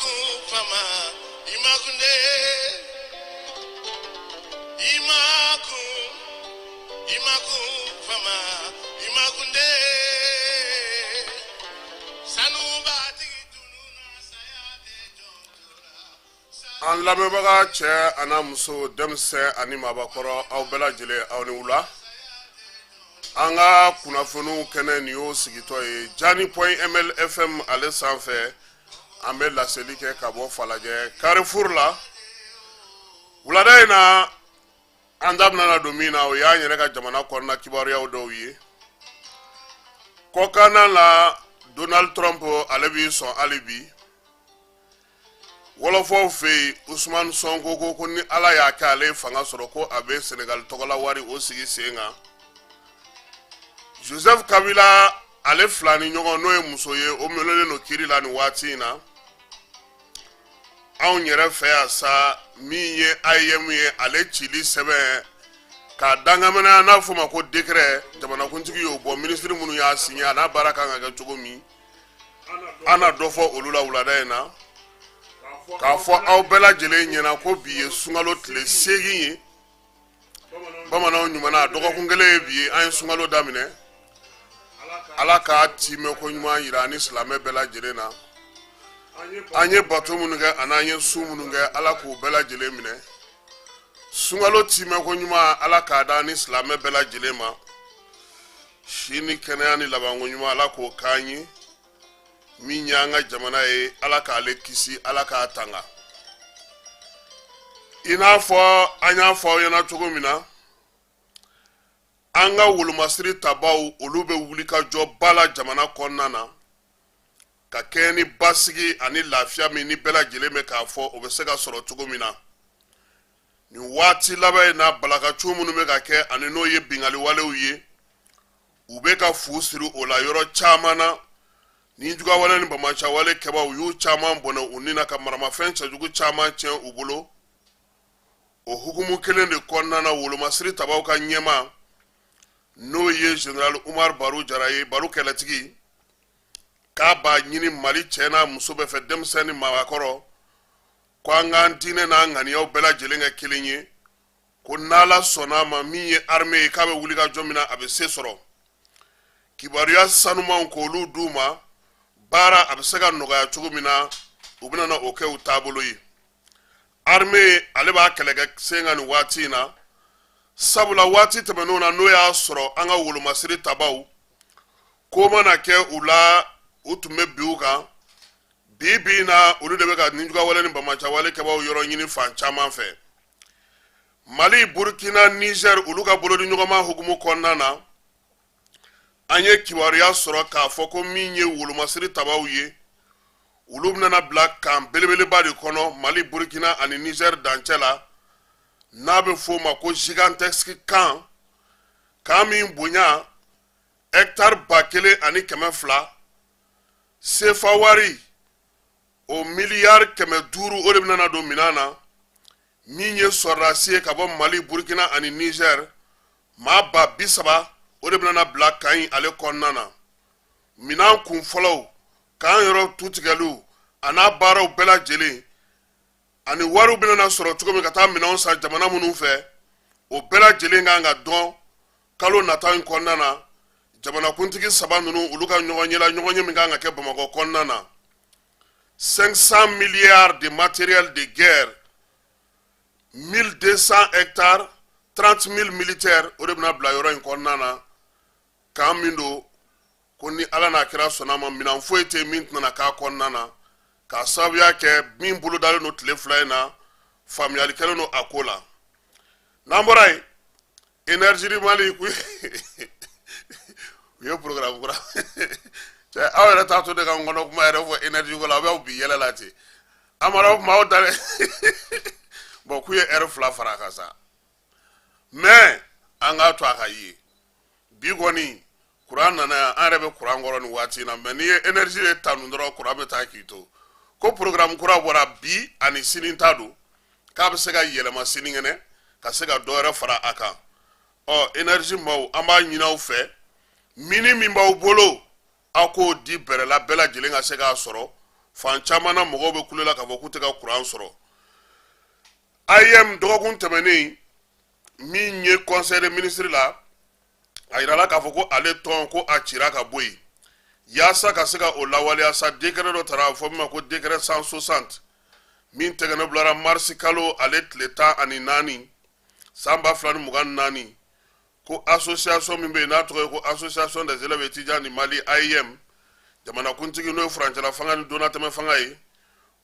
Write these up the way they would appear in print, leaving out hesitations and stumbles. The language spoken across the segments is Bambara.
kun fama i ma kun de i ma kun i ma kun fama i ma kun de sanubatigi tununna saya tɛ jɔn tora. An lamɛnbaga cɛ an'a muso, denmisɛn ani maabakɔrɔ, aw bɛɛ lajɛlen, aw ni wula. An ka kunnafoniw kɛnɛ nin y'o sigitɔ ye Jani.ml FM ale sanfɛ. An bɛ laseli kɛ ka bɔ Falajɛ Carrefour la. Wulada in na, an da bɛna don min na, o y'an yɛrɛ ka jamana kɔnɔna kibaruyaw dɔw ye. Kɔkanna la, Donald Trump ale b'i sɔn hali bi. Wɔlɔfɔw fɛ yen, Usumani Sɔnko ko ko ni Ala y'a kɛ ale ye fanga sɔrɔ, ko a bɛ Senegali tɔgɔla wari o sigi sen kan. Joseph Kabila ale fila ni ɲɔgɔn, n'o ye muso ye, o minɛlen don kiri la nin waati in na. Anw yɛrɛ fɛ yan sa, min ye AEEM ye, ale cili sɛbɛn k'a dangamɛnɛ, n'a fɔ ma ko décret, jamanakuntigi y'o bɔ. Minisiri minnu y'a signé, a n'a baara kan ka kɛ cogo min, an na dɔ fɔ olu la wulada in na. K'a fɔ aw bɛɛ lajɛlen ɲɛna ko bi ye sunkalo tile 8 ye. Bamananw ɲuman, dɔgɔkun kelen ye bi ye an ye sunkalo daminɛ. Ala k'a timɛ ko ɲuman yira ani silamɛ bɛɛ lajɛlen na. An ye bato minnu kɛ ani an ye sun minnu kɛ, Ala k'u bɛɛ lajɛlen minɛ. Sunkalo timɛ ko ɲuman, Ala k'a da ni silamɛ bɛɛ lajɛlen ma. Si ni kɛnɛya ni labanko ɲuman, Ala k'o k'an ye. Min y'an ka jamana ye, Ala k'ale kisi, Ala k'a tanga. I n'a fɔ an y'a fɔ aw ɲɛna cogo min na, an ka wolomasiri tabaw, olu bɛ wuli ka jɔ ba la jamana kɔnɔna na ka kɛɲɛ ni basigi ani lafiya min ni bɛɛ lajɛlen bɛ k'a fɔ, o bɛ se ka sɔrɔ cogo min na. Nin waati laban in na, balakacu minnu bɛ ka kɛ ani n'o ye binkanni walew ye, u bɛ ka fu siri o la yɔrɔ caman na. Ni jugawale ni bamacawale kɛbaw y'u caman bɔnɛ u ni na, ka maramafɛn cɛjugu caman tiɲɛ u bolo. O hukumu kelen de kɔnɔna na, wolomasiri tabaw ka ɲɛmaa, n'o ye général Umar Baru Jara ye, Baru kɛlɛtigi, k'a b'a ɲini Mali cɛ n'a muso bɛɛ fɛ, denmisɛn ni maabakɔrɔ, ko an k'an diinɛ n'an ŋaniyaw bɛɛ lajɛlen kɛ kelen ye, ko n'Ala sɔnna a ma, min ye armée ye, k'a bɛ wuli ka jɔ min na, a bɛ se sɔrɔ. Kibaruya sanumanw k'olu d'u ma, baara a bɛ se ka nɔgɔya cogo min na, u bɛna na o kɛ u taabolo ye. Armée ale b'a kɛlɛkɛ sen kan nin waati in na, sabula waati tɛmɛnenw na, n'o y'a sɔrɔ an ka wolomasiri tabaw ko mana kɛ u la, u tun bɛ bin u kan. Bi bi in na, olu de bɛ ka nijugawale ni bamacawale kɛbaw yɔrɔ ɲini fan caman fɛ. Mali, Burkina, Niger, olu ka bolodi ɲɔgɔnma hukumu kɔnɔna na, an ye kibaruya sɔrɔ k'a fɔ ko min ye wolomasiri tabaw ye, olu bɛna bila kan belebeleba de kɔnɔ Mali, Burkina ani Niger dancɛ la, n'a bɛ f'o ma ko gigantesque camp, camp min bonya hectare 1200, sefa wari o miliyari 500, o de bɛna don minɛn na. Min ye sɔrɔdasi ye ka bɔ Mali, Burkina ani Niger, maa 30,000, o de bɛna bila camp in ale kɔnɔna na. Minɛn kun fɔlɔw, camp yɔrɔ tutigɛliw a n'a baaraw bɛɛ lajɛlen, ani wariw bɛna sɔrɔ cogo min ka taa minɛnw san jamana minnu fɛ, o bɛɛ lajɛlen kan ka dɔn kalo nata in kɔnɔna na, jamanakuntigi saba ninnu olu ka ɲɔgɔn ye la, ɲɔgɔn ye min kan ka kɛ Bamakɔ kɔnɔna na. 500 milliards de matériel de guerre, 1200 hectares, 30 000 militaires, o de bɛna bila yɔrɔ in kɔnɔna na. Camp min don ko ni Ala n'a kira sɔnna ma, minɛn foyi tɛ min tɛna k'a kɔnɔna na, k'a sababuya kɛ min bolodalen don tile 2 in na, faamuyali kɛlen don a ko la. N'an bɔra yen, Énergie du Mali, u ye programme kura. Cɛ, aw yɛrɛ t'a to ne ka n kɔnɔ kuma yɛrɛ fɔ énergie ko la, aw b'aw bi yɛlɛ la ten. Amara, o kuma aw dalen bon, k'u ye heure 2 fara a kan sa, mais an k'a to a ka ye. Bi kɔni kuran nana yan, an yɛrɛ bɛ kuran kɔrɔ nin waati in na, mais n'i ye énergie de tanu dɔrɔn, kuran bɛ taa k'i to. Ko programme kura bɔra bi ani sini ta don, k'a bɛ se ka yɛlɛma sinikɛnɛ ka se ka dɔ wɛrɛ fara a kan. Ɔ, énergie maaw, an b'a ɲini aw fɛ, mini min b'aw bolo, aw k'o di bɛrɛla bɛɛ lajɛlen ka se k'a sɔrɔ. Fan caman na, mɔgɔw bɛ kule la k'a fɔ k'u tɛ ka kuran sɔrɔ. AEEM, dɔgɔkun tɛmɛnen min ye conseil des ministres la, a yirala k'a fɔ ko ale tɔn, ko a cira ka bɔ yen. Yaasa ka se ka o lawaleya sa, décret dɔ tara, a fɔ min ma ko décret 160, min tɛgɛnɔ bilara marisi kalo ale tile 14 san 2024, ko association min bɛ yen n'a tɔgɔ ye ko Association des élèves étudiants du Mali, AEEM, jamanakuntigi n'o ye furancɛla fanga ni donnatɛmɛ fanga ye,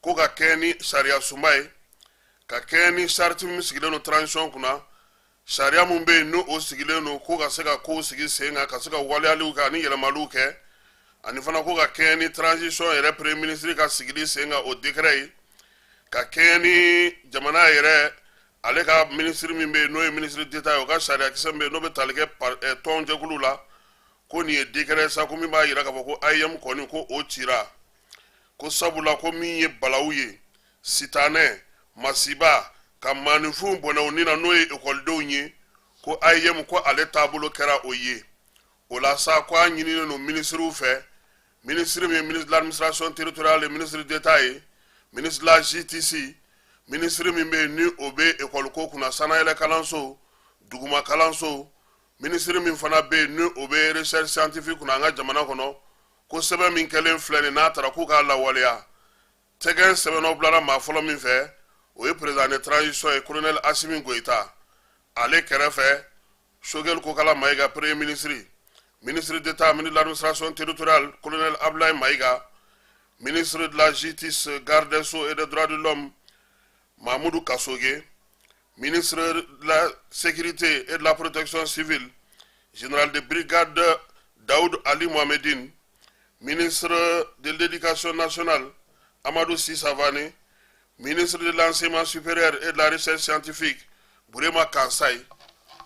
ko ka kɛɲɛ ni sariya sunba ye, ka kɛɲɛ ni charte min sigilen don transition kunna, sariya min bɛ yen n'o o sigilen don ko ka se ka kow sigi sen kan, ka se ka waleyaliw kɛ ani yɛlɛmaliw kɛ, ani fana ko ka kɛɲɛ ni transition yɛrɛ premier ministre ka sigili sen kan, o décret ye, ka kɛɲɛ ni jamana yɛrɛ ale ka minisiri min bɛ yen n'o ye ministre d'État ye, o ka sariyakisɛ min bɛ yen n'o bɛ tali kɛ tɔnjɛkulu la, ko nin ye décret sa, ko min b'a yira k'a fɔ ko AEEM kɔni, ko o cira, ko sabula ko min ye balawu ye, sitanɛ masiba ka maaninfinw bɔnɛ u ni na, n'o ye ekɔlidenw ye, ko AEEM ko ale taabolo kɛra o ye. O la sa, ko a ɲininen don minisiriw fɛ, minisiri min ye ministre de l'Administration territoriale ye, ministre d'État ye, ministre de la Justice, minisiri min bɛ yen ni o bɛ ekɔli ko kunna, sanayɛlɛ kalanso, duguma kalanso, minisiri min fana bɛ yen ni o bɛ recherche scientifique kunna an ka jamana kɔnɔ, ko sɛbɛn min kɛlen filɛ nin n'a taara k'u k'a lawaleya. Tɛgɛ sɛbɛnɔ bilara maa fɔlɔ min fɛ, o ye président de transition ye, colonel Assimi Goïta. Ale kɛrɛfɛ, Choguel Kokalla Maïga, premier ministre, ministre d'État, ministre de l'Administration territoriale, colonel Abdoulaye Maïga, ministre de la Justice, garde des Sceaux et des Droits de l'Homme, Mahmoudou Kassogué, ministre de la Sécurité et de la Protection civile, général de brigade Daoud Ali Mohamedine, ministre de l'Éducation nationale, Amadou Sy Savané, ministre de l'Enseignement supérieur et de la Recherche scientifique, Bourema Kansaye.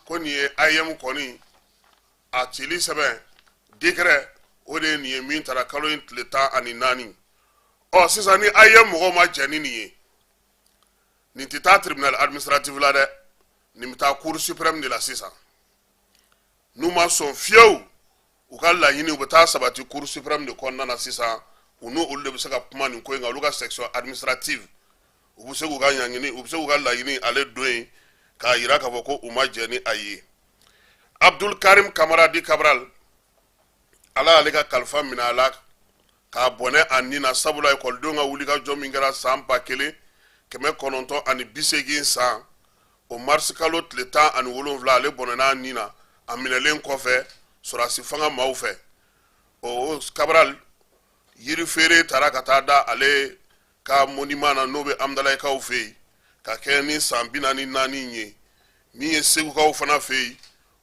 Ko nin ye AEEM kɔni a cili sɛbɛn décret, o de ye nin ye min tara kalo in tile 14. Ɔ sisan, ni AEEM mɔgɔw ma jɛn ni nin ye, nin tɛ taa tribunal administratif la dɛ, nin bɛ taa Cour suprême de la sisan. N'u ma sɔn fiyewu, u ka laɲini u bɛ taa sabati Cour suprême de kɔnɔna na sisan. U n'u olu de bɛ se ka kuma nin ko in kan, olu ka section administrative, u bɛ se k'u ka ɲangini, u bɛ se k'u ka laɲini ale don yen k'a yira k'a fɔ ko u ma jɛn ni a ye. Abdul Karim Kamara dit Cabral, Ala y'ale ka kalifa minɛ a la k'a bɔnɛ a nin na, sabula ekɔlidenw ka wulikajɔ min kɛra san 1980 san, o marisi kalo tile 17, ale bɔnɛna a nin na a minɛlen kɔfɛ sɔrɔdasi fanga maaw fɛ. O Cabral, yiri feere taara ka taa da ale ka monument na, n'o bɛ Amudalayikaw fɛ yen, ka kɛ ni san 44 ye. Min ye Segukaw fana fɛ yen,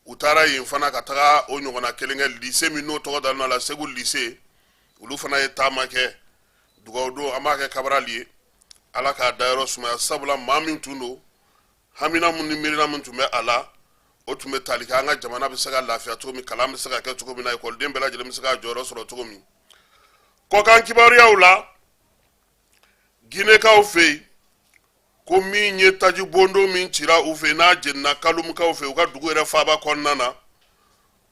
u taara yen fana ka taga o ɲɔgɔnna kelen kɛ lycée min n'o tɔgɔ dalen la Segu lycée, olu fana ye taama kɛ. Dugawu don an b'a kɛ Cabral ye, Ala k'a dayɔrɔ sumaya, sabula maa min tun don, hamina mun ni miirina min tun bɛ a la, o tun bɛ tali kɛ an ka jamana bɛ se ka lafiya cogo min, kalan bɛ se ka kɛ cogo min na, ekɔliden bɛɛ lajɛlen bɛ se k'a jɔyɔrɔ sɔrɔ cogo min. Kɔkan kibaruyaw la, Ginekaw fɛ yen, ko min ye taji bondo min cira u fɛ yen, n'a jenina Kalumukaw fɛ, u ka dugu yɛrɛ faaba kɔnɔna na,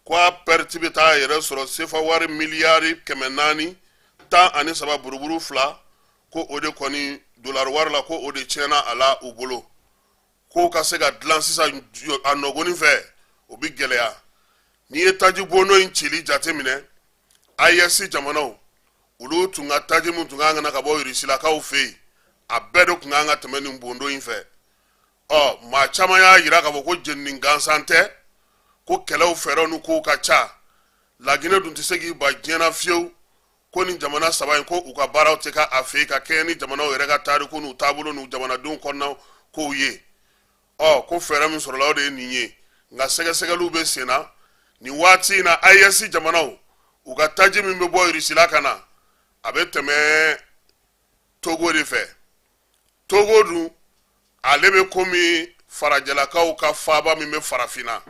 ko a perte bɛ taa yɛrɛ sɔrɔ sefa wari miliyari 413 buruburu 2, ko o de kɔni dolari wari la, ko o de tiɲɛna a la u bolo. Ko ka se ka dilan sisan a nɔgɔnin fɛ, o bɛ gɛlɛya. N'i ye taji bondo in cili jateminɛ, AES jamanaw olu tun ka taji min tun kan ka na ka bɔ Irisilakaw fɛ yen, a bɛɛ de tun kan ka tɛmɛ nin bondo in fɛ. Ɔ maa caman y'a yira k'a fɔ ko jenini gansan tɛ, ko kɛlɛw fɛɛrɛw ni kow ka ca. Laginɛ dun tɛ se k'i ban diɲɛ na fiyewu ko nin jamana saba in, ko u ka baaraw tɛ k'a fɛ yen ka kɛɲɛ ni jamanaw yɛrɛ ka tariku n'u taabolo n'u jamanadenw kɔnɔna kow ye. Ɔ ko fɛɛrɛ min sɔrɔla, o de ye nin ye, nka sɛgɛsɛgɛliw bɛ sen na nin waati in na. AES jamanaw u ka taji min bɛ bɔ Irisila ka na, a bɛ tɛmɛ Togo de fɛ. Togo dun, ale bɛ komi farajɛlakaw ka faaba min bɛ farafinna,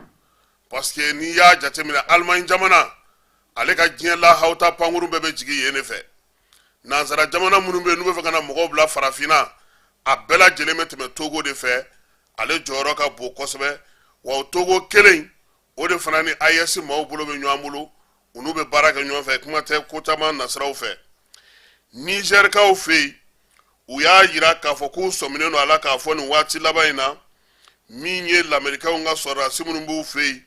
parce que n'i y'a jateminɛ, Alimaɲi jamana ale ka diɲɛ lahawuta pankurun bɛɛ bɛ jigin yen de fɛ. Nansara jamana minnu bɛ yen n'u bɛ fɛ ka na mɔgɔw bila farafinna, a bɛɛ lajɛlen bɛ tɛmɛ Togo de fɛ. Ale jɔyɔrɔ ka bon kosɛbɛ. Wa o Togo kelen o de fana ni AES maaw bolo bɛ ɲɔgɔn bolo, u n'u bɛ baara kɛ ɲɔgɔn fɛ, kuma tɛ ko caman nasiraw fɛ. Nizɛrikaw fɛ yen, u y'a yira k'a fɔ k'u sɔminen don a la k'a fɔ nin waati laban in na, min ye lamerikɛnw ka sɔrɔdasi minnu b'u fɛ yen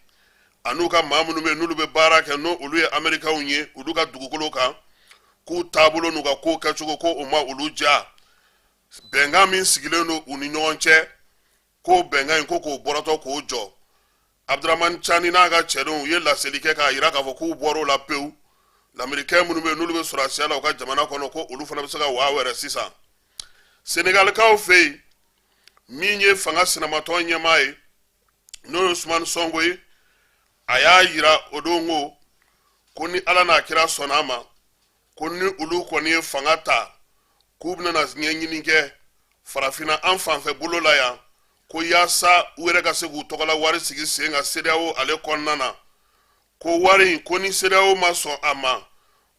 an'u ka maa minnu bɛ yen n'olu bɛ baara kɛ, n'o olu ye amerikɛnw ye olu ka dugukolo kan, k'u taabolo n'u ka ko kɛcogo ko o ma olu diya. Bɛnkan min sigilen don u ni ɲɔgɔn cɛ, k'o bɛnkan in ko k'o bɔrɔtɔ k'o jɔ. Abdramani Cani n'a ka cɛdenw ye laseli kɛ k'a yira k'a fɔ k'u bɔr'o la pewu. Lamerikɛn minnu bɛ yen n'olu bɛ sɔrɔdasiya la u ka jamana kɔnɔ, ko olu fana bɛ se ka waa wɛrɛ sisan. Senegalikaw fɛ yen, min ye fanga sinamatɔn ɲɛmaa ye, n'o ye Usumani Sɔnko ye, a y'a yira o don ko ni Ala n'a kira sɔnna a ma, ko ni olu kɔni ye fanga ta, k'u bɛna ɲɛɲini kɛ farafinna an fanfɛ bolo la yan, ko yaasa u yɛrɛ ka se k'u tɔgɔla wari sigi sen kan CEDEAO ale kɔnɔna na. Ko wari in, ko ni CEDEAO ma sɔn a ma,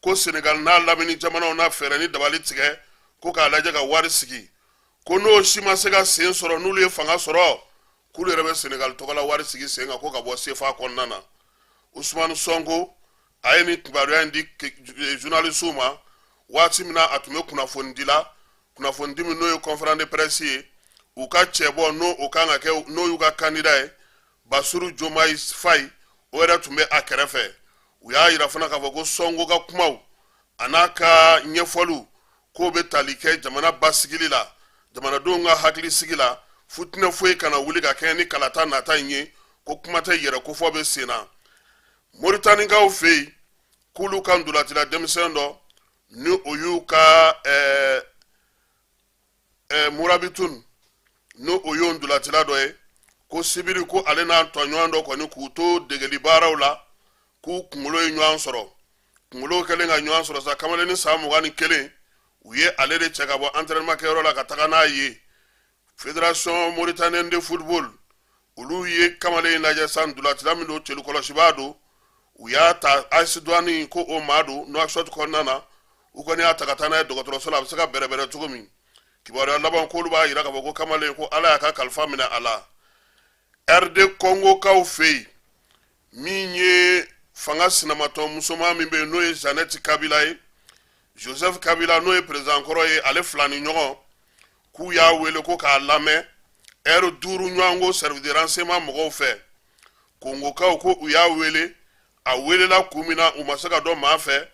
ko Senegal n'a lamini jamanaw na fɛɛrɛ ni dabali tigɛ ko k'a lajɛ ka wari sigi. Ko n'o si ma se ka sen sɔrɔ, n'olu ye fanga sɔrɔ, k'olu yɛrɛ bɛ Senegal tɔgɔla wari sigi sen kan ko ka bɔ CFA kɔnɔna na. Usumani Sɔnko a ye nin kibaruya in di journalisiw ma waati min na a tun bɛ kunnafonidi la, kunnafonidi min n'o ye conférence de presse ye, u ka cɛbɔ n'o o kan ka kɛ, n'o y'u ka candidat ye, Basiru Jomayi Fayi, o yɛrɛ tun bɛ a kɛrɛfɛ. U y'a yira fana k'a fɔ ko Sɔnko ka kumaw a n'a ka ɲɛfɔliw k'o bɛ tali kɛ jamana basigili la, jamanadenw ka hakilisigi la, futinɛ foyi kana wuli ka kɛɲɛ ni kalata nata in ye, ko kuma tɛ yɛrɛ kofɔ bɛ sen na. Moritanikaw fɛ yen, k'olu ka ntolacila denmisɛn dɔ, ni o y'u ka Murabitun, n'o o y'o ntolacila dɔ ye, ko sibiri ko ale n'a tɔɲɔgɔn dɔ kɔni k'u to degeli baaraw la, k'u kunkolo ye ɲɔgɔn sɔrɔ. Kunkolo kɛlen ka ɲɔgɔn sɔrɔ sa, kamalennin san 21, u ye ale de cɛ ka bɔ entraînement kɛyɔrɔ la ka taga n'a ye Fédération mauritanienne de football. Olu ye kamalen in lajɛ sa, ntolacila min don, celu kɔlɔsibaa don. U y'a ta AS Douane ko o maa don Nouakchott kɔnɔna na. U kɔni y'a ta ka taa n'a ye dɔgɔtɔrɔso la, a bɛ se ka bɛrɛbɛrɛ cogo min. Kibaruya laban k'olu b'a yira k'a fɔ ko kamalen ko Ala y'a ka kalifa minɛ a la. RD Congo kaw fɛ yen, min ye fanga sinamatɔn musoman min bɛ yen, n'o ye Jeannette Kabila ye, Joseph Kabila n'o ye président kɔrɔ ye, ale fila ni ɲɔgɔn, k'u y'a wele ko k'a lamɛn ɛri 5 ɲɔgɔn ko service de renseignement mɔgɔw fɛ. Kongokaw ko u y'a wele, a welela kun min na, u ma se ka dɔn maa fɛ.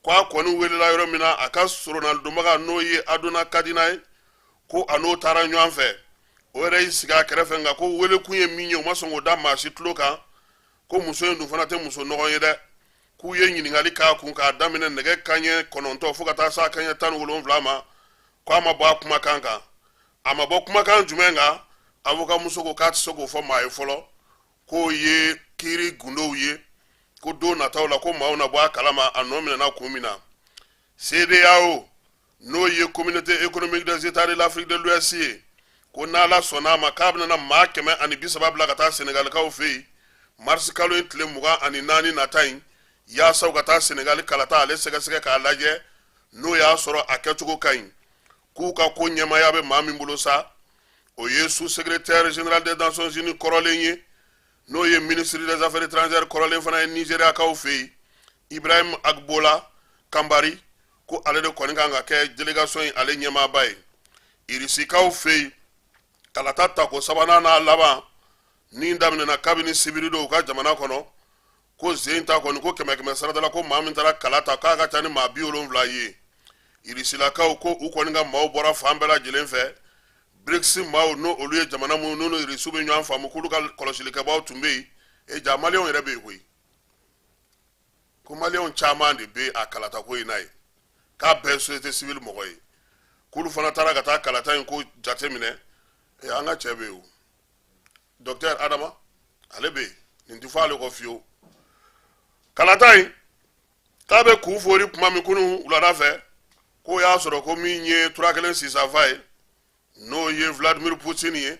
Ko a kɔni welela yɔrɔ min na, a ka soronadonbaga n'o ye Adona Kadina ye, ko a n'o taara ɲɔgɔn fɛ. O yɛrɛ y'i sigi a kɛrɛfɛ, nka ko welekun ye min ye, u ma sɔn k'o da maa si tulo kan. Ko muso in dun fana tɛ muso nɔgɔn ye dɛ. K'u ye ɲininkali k'a kun k'a daminɛ nɛgɛ kanɲɛ 9 fo ka taa s'a kanɲɛ 17 ma, ko a ma bɔ a kumakan kan. A ma bɔ kumakan jumɛn kan? Avocat muso ko k'a tɛ se k'o fɔ maa ye fɔlɔ, k'o ye kiiri gundow ye, ko don nataw la ko maaw na bɔ a kalama a nɔ minɛna kun min na. CEDEAO, n'o ye Communauté économique des États de l'Afrique de l'Ouest ye, ko n'Ala sɔnna a ma, k'a bɛna maa 130 bila ka taa Senegalikaw fɛ yen marisi kalo in tile 24 nata in, yaasa u ka taa Senegali kalata ale sɛgɛsɛgɛ k'a lajɛ n'o y'a sɔrɔ a kɛcogo ka ɲi. K'u ka ko ɲɛmaaya bɛ maa min bolo sa, o ye sous-secrétaire général des Nations Unies kɔrɔlen ye, n'o ye ministre des Affaires étrangères kɔrɔlen fana ye Nigériakaw fɛ yen, Ibrahim Agbola Kanbari, ko ale de kɔni kan ka kɛ délégation in ale ɲɛmaaba ye. Irisikaw fɛ yen, kalata tako sabanan n'a laban ni daminɛna kabini sibiri don u ka jamana kɔnɔ, ko zen ta kɔni ko kɛmɛ kɛmɛ sarada la, ko maa min taara kala ta, k'a ka ca ni maa 70 ye. Irisilakaw ko u kɔni ka maaw bɔra fan bɛɛ lajɛlen fɛ. BRICS maaw, n'o olu ye jamana minnu n'u Irisiw bɛ ɲɔgɔn faamu, k'olu ka kɔlɔsilikɛbaaw tun bɛ yen. E ja, maliyɛnw yɛrɛ bɛ yen koyi. Ko maliyɛnw caman de bɛ a kalatako in na ye, k'a bɛɛ société civile mɔgɔ ye, k'olu fana taara ka taa kalata in ko jateminɛ. E, an ka cɛ bɛ yen o, docteur Adama, ale bɛ yen. Nin tɛ fɔ ale kɔ fiyewu. Kalata in k'a bɛ kun fori kuma min kunun wulada fɛ, k'o y'a sɔrɔ ko min ye tura kelen sisanfa ye, n'o ye Vladimir Poutine ye,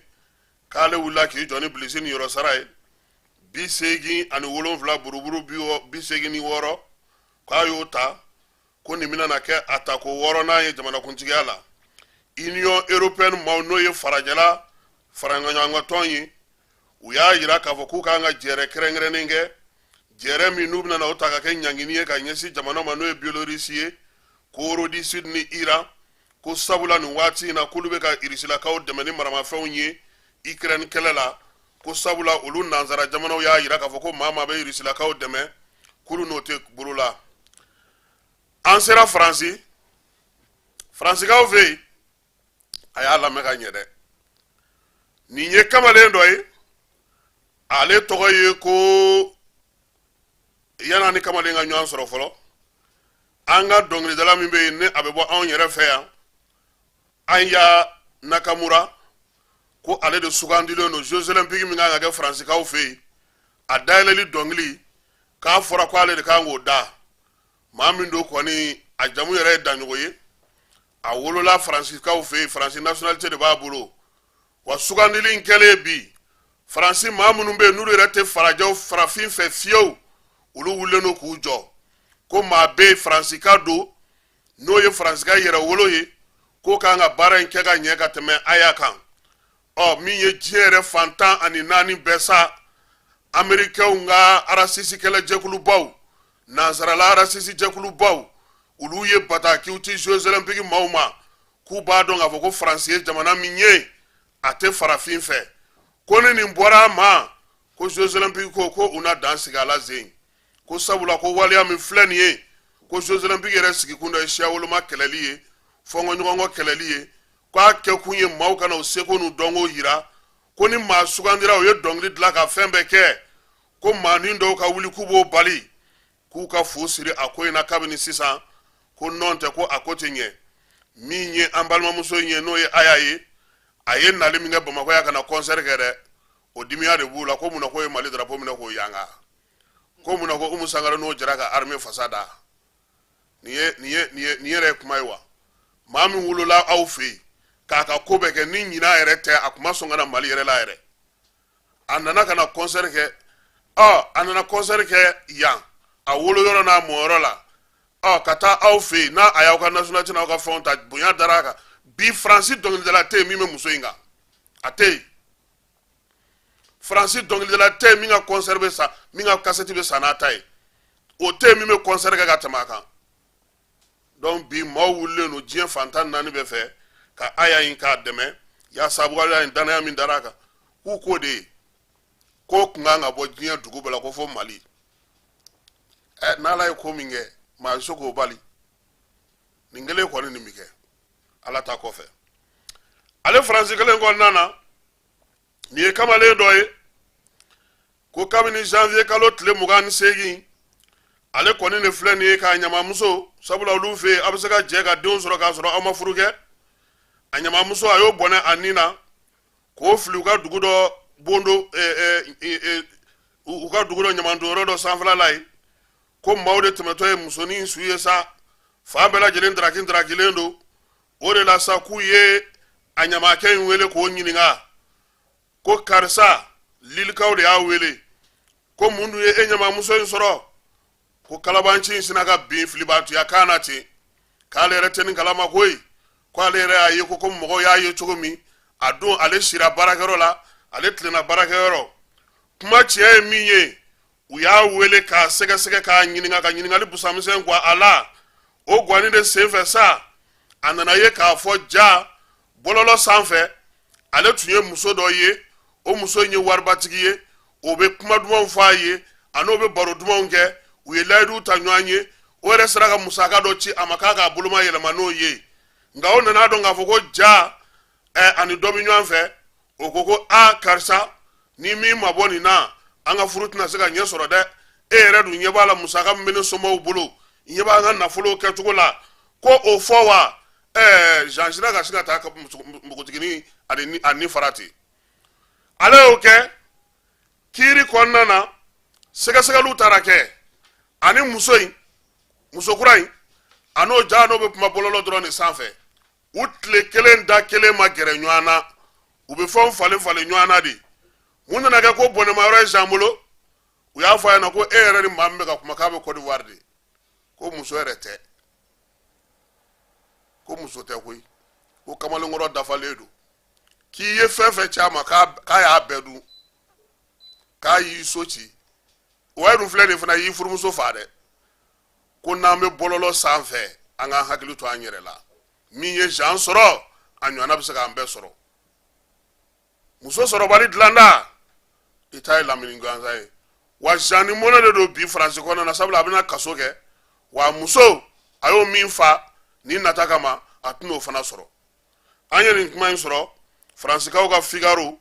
k'ale wulila k'i jɔ ni bilisi niyɔrɔ sara ye 87 buruburu 86, k'a y'o ta, ko nin bɛna na kɛ a tako wɔɔrɔnan ye jamanakuntigiya la. Union européenne maaw, n'o ye farajɛla faraɲɔgɔnkan ye, u y'a yira k'a fɔ k'u kan ka jɛrɛ kɛrɛnkɛrɛnnen kɛ, jɛrɛ min n'u bɛna o ta ka kɛ ɲangini ye ka ɲɛsin jamana ma, n'o ye Biélorussie ye. Corée du Sud ni Iran, ko sabula nin waati in na k'olu bɛ ka irisilakaw dɛmɛ ni maramafɛnw ye Ukraine kɛlɛ la, ko sabula olu nansara jamanaw y'a yira k'a fɔ ko maa maa bɛ irisilakaw dɛmɛ, k'olu n'o tɛ bolo la. An sera Faransi, Faransikaw fɛ yen, a y'a lamɛn ka ɲɛ dɛ. Nin ye kamalen dɔ ye, ale tɔgɔ ye ko, yanni ni kamalen ka ɲɔgɔn sɔrɔ fɔlɔ, an ka dɔnkilidala min bɛ yen ni a bɛ bɔ anw yɛrɛ fɛ yan, Aya Nakamura, ko ale de sugandilen don Jeux olympiques min kan ka kɛ Faransikaw fɛ yen, a dayɛlɛli dɔnkili, k'a fɔra ko ale de kan k'o da. Maa min don kɔni, a jamu yɛrɛ ye Daɲɔgɔ ye, a wolola Faransikaw fɛ yen, Faransi nationalité de b'a bolo. Wa sugandili in kɛlen bi, Faransi maa minnu bɛ yen n'olu yɛrɛ tɛ farajɛw farafin fɛ fiyewu, olu wulilen don k'u jɔ ko maa bɛ yen, Faransika don, n'o ye Faransika yɛrɛwolo ye, k'o kan ka baara in kɛ ka ɲɛ ka tɛmɛ Aya kan. Ɔ min ye diɲɛ yɛrɛ fan 14 bɛɛ sa, Amerikɛnw ka arasisi kɛlɛjɛkulubaw, nansarala arasisi jɛkulubaw, olu ye batakiw ci Jeux olympiques maaw ma, k'u b'a dɔn k'a fɔ ko Faransi ye jamana min ye, a tɛ farafin fɛ, ko ni nin bɔra a ma, ko Jeux olympiques ko u na dan sigi a la zen, ko sabula ko waleya min filɛ nin ye, ko Jeux olympiques yɛrɛ sigikun dɔ ye siya woloma kɛlɛli ye, fɔnkɔɲɔgɔnkɔ kɛlɛli ye, k'a kɛkun ye maaw kana u seko n'u dɔnko yira, ko ni maa sugandira, u ye dɔnkili dilan ka fɛn bɛɛ kɛ, ko maanin dɔw ka wuli k'u b'o bali, k'u ka fu siri a ko in na kabini sisan, ko nɔn tɛ ko a ko tɛ ɲɛ. Min ye an balimamuso in ye, n'o ye Aya ye, a ye nali min kɛ Bamakɔ yan ka na concert kɛ dɛ, o dimiya de b'u la, ko mun na k'o ye Mali drapeau minɛ k'o yanga, ko mun na ko Umu Sangare n'o jɛra ka armée fasa da. Nin ye nin ye nin ye nin yɛrɛ ye kuma ye wa? Maa min wolola aw fɛ yen k'a ka ko bɛɛ kɛ, ni ɲinan yɛrɛ tɛ, a kun ma sɔn ka na Mali yɛrɛ la yɛrɛ, a nana ka na concert kɛ. Ɔ a nana concert kɛ yan, a wolo yɔrɔ n'a mɔyɔrɔ la, ɔ ka taa aw fɛ yen, n'a a y'aw ka nationalité n'aw ka fɛnw ta, bonya dara a kan. Bi Faransi dɔnkilidala tɛ yen min bɛ muso in kan, a tɛ yen. Faransi dɔnkilidala tɛ yen min ka concert bɛ san, min ka kasɛti bɛ san n'a ta ye, o tɛ yen min bɛ concert kɛ ka tɛmɛ a kan. Donc bi maaw wulilen don diɲɛ fan 14 bɛɛ fɛ ka Aya in k'a dɛmɛ, yaasa waleya in, danaya min dara a kan, k'u k'o de ye k'o kun kan ka bɔ diɲɛ dugu bɛɛ la, ko fo Mali. Ɛ n'Ala ye ko min kɛ, maa bɛ se k'o bali? Nin kelen kɔni, nin bɛ kɛ Ala ta kɔfɛ. Ale Faransi kelen kɔnɔna na, nin ye kamalen dɔ ye ko kabini janvier kalo tile 28, ale kɔni de filɛ nin ye k'a ɲamamuso, sabula olu fɛ yen, a bɛ se ka jɛ ka denw sɔrɔ k'a sɔrɔ aw ma furu kɛ. A ɲamamuso, a y'o bɔnɛ a ni na k'o fili u ka dugu dɔ bondo, u ka dugu dɔ ɲamantonyɔrɔ dɔ sanfɛla la yen, ko maaw de tɛmɛtɔ ye musonin su ye sa, fan bɛɛ lajɛlen daraki darakilen don. O de la sa, k'u ye a ɲamakɛ in wele k'o ɲininka ko karisa, Lilikaw de y'a wele, ko mun dun ye e ɲamamuso in sɔrɔ? Ko kalabanci in sina ka bin filibantuya kan na ten, k'ale yɛrɛ tɛ nin kalama koyi, ko ale yɛrɛ y'a ye ko mɔgɔw y'a ye cogo min, a don ale sira baarakɛyɔrɔ la, ale tilenna baarakɛyɔrɔ. Kuma tiɲɛ ye min ye, u y'a wele k'a sɛgɛsɛgɛ, k'a ɲininka, ka ɲininkali busamisɛn gwan a la. O gwanni de senfɛ sa, a nana ye k'a fɔ ja bɔlɔlɔ sanfɛ, ale tun ye muso dɔ ye, o muso in ye waribatigi ye, o bɛ kuma dumanw fɔ a ye, a n'o bɛ baro dumanw kɛ, u ye layiduw ta ɲɔgɔn ye, o yɛrɛ sera ka musaka dɔ ci a ma k'a k'a boloma yɛlɛma n'o ye. Nka o nana dɔn k'a fɔ ko ja ɛ ani dɔ bɛ ɲɔgɔn fɛ. O ko ko a karisa, ni min ma bɔ nin na, an ka furu tɛna se ka ɲɛ sɔrɔ dɛ. E yɛrɛ dun ɲɛ b'a la, musaka min bɛ ne somɔgɔw bolo, ɲɛ b'an ka nafolo kɛcogo la, ko o fɔ wa? Ɛɛ Jean sera ka se ka taa npogotiginin ani a ni fara ten. Ale y'o kɛ kiiri kɔnɔna na, sɛgɛsɛgɛliw taara kɛ ani muso in, muso kura in, a n'o ja n'o bɛ kuma bɔlɔlɔ dɔrɔn de sanfɛ. U tile kelen da kelen ma gɛrɛ ɲɔgɔn na, u bɛ fɛnw falen falen ɲɔgɔn na de. Mun nana kɛ ko bɔnɛmayɔrɔ ye Jean bolo? U y'a fɔ a ɲɛna ko e yɛrɛ ni maa min bɛ ka kuma, k'a bɛ Côte d'Ivoire de, ko muso yɛrɛ tɛ, ko muso tɛ koyi, ko kamalenkɔrɔ dafalen don, k'i ye fɛn fɛn ci a ma, k'a y'a bɛɛ dun, k'a y'i so ci. O yɛrɛ dun filɛ nin fana y'i furumuso faa dɛ. Ko n'an bɛ bɔlɔlɔ sanfɛ, An k'an hakili to an yɛrɛ la. Min ye Jean sɔrɔ, a ɲɔgɔnna bɛ se k'an bɛɛ sɔrɔ. Muso sɔrɔbali dilanda, i ta ye lamini gansan ye. Wa Jean ni mɔnɛ de don bi Faransi kɔnɔna na, sabula a bɛna kaso kɛ. Wa muso, a y'o min fa nin nata kama, a tɛn'o fana sɔrɔ. An ye nin kuma in sɔrɔ Faransikaw ka Figaro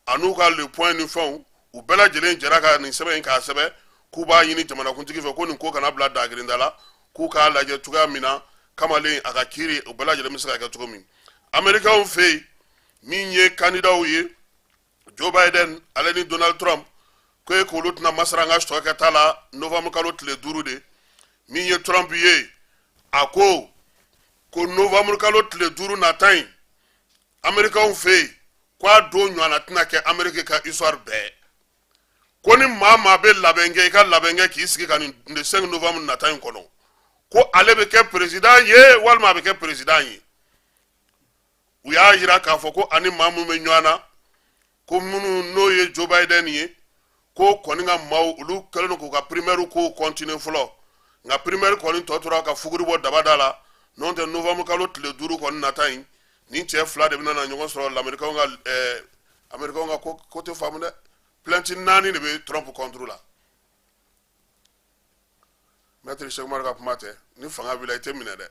an'u ka Le Point ni fɛnw, u bɛɛ lajɛlen jɛra ka nin sɛbɛn in k'a sɛbɛn k'u b'a ɲini jamanakuntigi fɛ ko nin ko kana bila dagirinda la, k'u k'a lajɛ cogoya min na kamalen a ka kiiri o bɛɛ lajɛlen bɛ se ka kɛ cogo min. Amerikɛnw fɛ yen, min ye kandidaw ye, Joe Biden ale ni Donald Trump, ko e k'olu tɛna masara an ka sɔ kɛta la novembre kalo tile 5 de. Min ye Trump ye, a ko ko novembre kalo tile 5 nata in Amerikɛnw fɛ yen, ko a don ɲɔgɔnna tɛna kɛ Ameriki ka histoire bɛɛ. Ko ni maa maa bɛ labɛn kɛ, i ka labɛn kɛ k'i sigi ka nin le 5 novembre nata in kɔnɔ, ko ale bɛ kɛ président ye walima a bɛ kɛ président ye. U y'a yira k'a fɔ ko ani maa minnu bɛ ɲɔgɔn na, ko minnu n'o ye Joe Biden ye, ko kɔni ka maaw olu kɛlen don k'u ka primaire kow continuer fɔlɔ, nka primaire kɔni tɔ tora ka fuguri bɔ dabada la. N'o tɛ, novembre kalo tile 5 kɔni nata in, nin cɛ fila de bɛna na ɲɔgɔn sɔrɔ. Lamerikɛnw ka Amerikɛnw ka ko tɛ faamu dɛ. Plainte 4 de bɛ Trump contre la. Maître Cheikh Umar ka kuma tɛ, ni fanga b'i la i tɛ minɛ dɛ.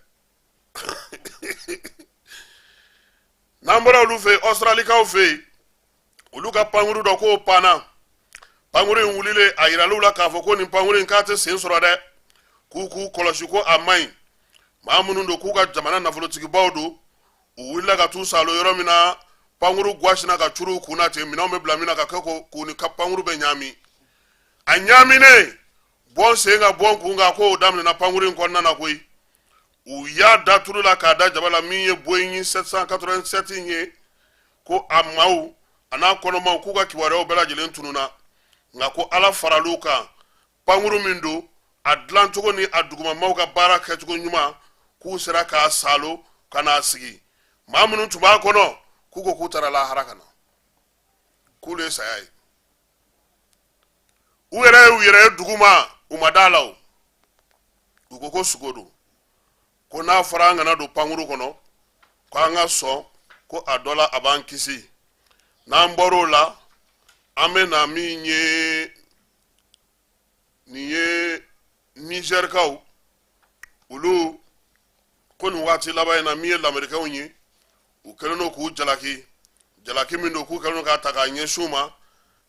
N'an bɔra olu fɛ yen, Australikaw fɛ yen, olu ka pankuru dɔ k'o panna. Pankuru in wulilen, a yiral'u la k'a fɔ ko nin pankuru in k'a tɛ sen sɔrɔ dɛ, k'u kɔlɔsi ko a man ɲi. Maa minnu don, k'u ka jamana nafolotigibaw don, u wulila ka t'u salo yɔrɔ min na, pankuru gwasina ka curu u kun na ten, minɛnw bɛ bila min na ka kɛ k'u ni ka pankuru bɛ ɲaami. A ɲaaminen, bɔn sen ka bɔn kun kan, k'o daminɛna pankuru in kɔnɔna na koyi. U y'a da tulu la k'a da jaba la. Min ye Boeing 787 in ye, ko a maaw a n'a kɔnɔmaw k'u ka kibaruyaw bɛɛ lajɛlen tununna, nka ko Ala faral'u kan, pankuru min don, a dilancogo ni a dugumamaw ka baara kɛcogo ɲuman, k'u sera k'a salo ka n'a sigi. Maa minnu tun b'a kɔnɔ, k'u ko k'u taara lahara ka na, k'olu ye saya ye. U yɛrɛ ye u yɛrɛ ye dugu ma, u ma da la. O u ko ko sugo don, ko n'a fɔra an kana don pankuru kɔnɔ, ko an ka sɔn, ko a dɔ la a b'an kisi. N'an bɔr'o la, an bɛ na min ye, nin ye Nizɛrikaw, olu ko nin waati laban in na, min ye lamerikɛnw ye, u kɛlen don k'u jalaki, jalaki min don k'u kɛlen don k'a ta k'a ɲɛsin u ma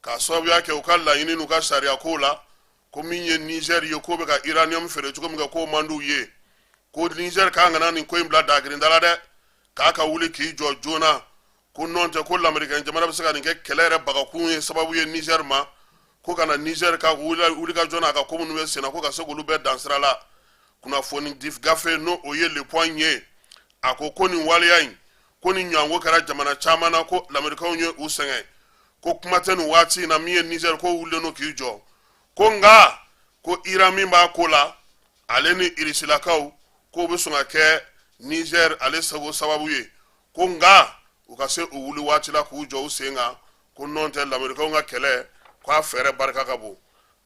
k'a sababuya kɛ u ka laɲini n'u ka sariya kow la, ko min ye Nizɛri ye, k'o bɛ ka uranium feere cogo min kɛ, k'o man d'u ye, ko Nizɛri k'an kana nin ko in bila dagirinda la dɛ, k'a ka wuli k'i jɔ joona, ko nɔntɛ ko lamerikɛn jamana bɛ se ka nin kɛ kɛlɛ yɛrɛ bagakun ye sababu ye Nizɛri ma, ko ka na Nizɛri ka wulikajɔ n'a ka ko minnu bɛ senna, ko ka se k'olu bɛɛ dan sira la. Kunnafoni di gafe n'o o ye Le Point ye, a ko ko nin waleya in, ko nin ɲɔgɔnko kɛra jamana caman na, ko lamerikɛnw ye u sɛgɛn, ko kuma tɛ nin waati in na min ye Nizɛri ko wulilen don k'i jɔ, ko nka ko Iran min b'a ko la, ale ni irisilakaw, k'o bɛ sɔn ka kɛ Nizɛri ale sago sababu ye, ko nka u ka se u wuli waati la k'u jɔ u sen kan, ko nɔntɛ lamerikɛnw ka kɛlɛ k'a fɛɛrɛ barika ka bon.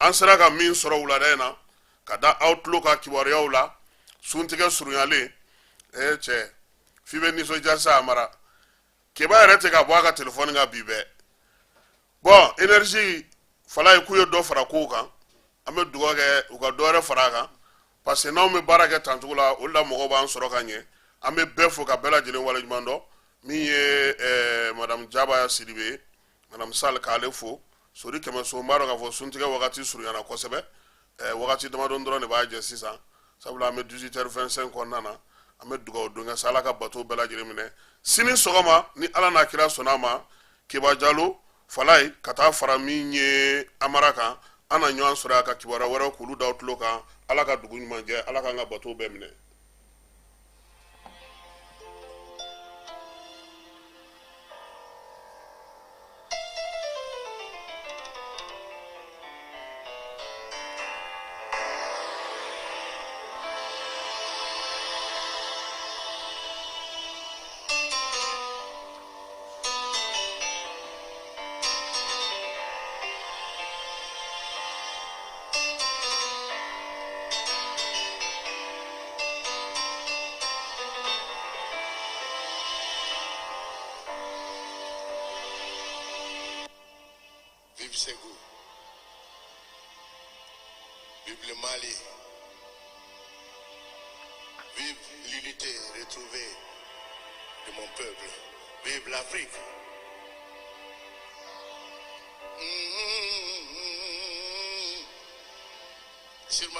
An sera ka min sɔrɔ wulada in na ka da aw tulo ka kibaruyaw la, suntigɛ surunyalen, ee cɛ, f'i bɛ nisɔndiya sa. Amara Keba yɛrɛ tɛ ka bɔ a ka telefɔni kan bi bɛɛ. Bɔn, énergie fala ye k'u ye dɔ fara kow kan, an bɛ dugawu kɛ u ka dɔ wɛrɛ fara a kan, parce que n'anw bɛ baara kɛ tancogo la, o de la mɔgɔw b'an sɔrɔ ka ɲɛ. An bɛ bɛɛ fo ka bɛɛ lajɛlen waleɲuman dɔn. Min ye madame Jaba Sidibe ye, madame Sall, k'ale fo. Sori Kɛmɛso, n b'a dɔn k'a fɔ suntigɛ wagati surunyana kosɛbɛ, wagati damadɔ dɔrɔn de b'a jɛ sisan, sabula an bɛ 18h25 kɔnɔna na. An bɛ dugawu don kɛ sa, Ala ka bato bɛɛ lajɛlen minɛ. Sini sɔgɔma, ni Ala n'a kira sɔnna a ma, Keba Jalo Falaye ka taa fara min ye Amara kan, an na ɲɔgɔn sɔrɔ yan ka kibaruya wɛrɛw k'olu da aw tulo kan. Ala ka dugu ɲuman jɛ, Ala k'an ka bato bɛɛ minɛ. Mali. Vive l'unité retrouvée de mon peuple. Vive l'Afrique.